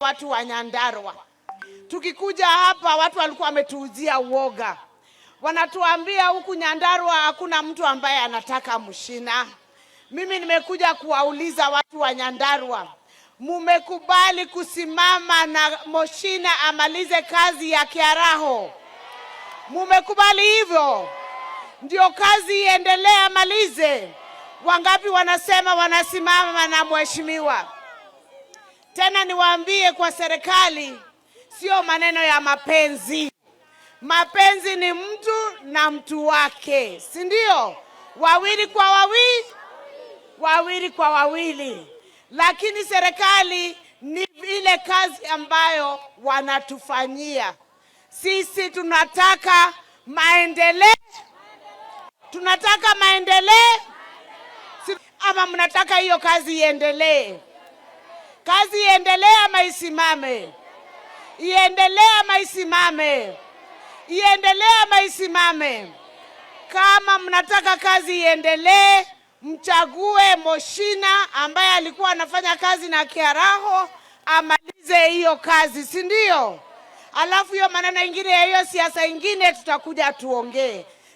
Watu wa Nyandarua, tukikuja hapa watu walikuwa wametuuzia uoga, wanatuambia huku Nyandarua hakuna mtu ambaye anataka Muchina. Mimi nimekuja kuwauliza watu wa Nyandarua, mumekubali kusimama na Muchina amalize kazi ya Kiaraho? Mumekubali hivyo? Ndio kazi iendelee, amalize. Wangapi wanasema wanasimama na mheshimiwa? Tena niwaambie kwa serikali, sio maneno ya mapenzi. Mapenzi ni mtu na mtu wake, si ndio? Wawili kwa wawili, wawili kwa wawili. Lakini serikali ni ile kazi ambayo wanatufanyia sisi. Tunataka maendeleo, tunataka maendeleo, ama mnataka hiyo kazi iendelee? Kazi iendelee ama isimame? Iendelee ama isimame? Iendelee ama isimame? Kama mnataka kazi iendelee, mchague Muchina ambaye alikuwa anafanya kazi na Kiaraho amalize hiyo kazi, si ndio? Alafu hiyo maneno ingine ya hiyo siasa ingine tutakuja tuongee.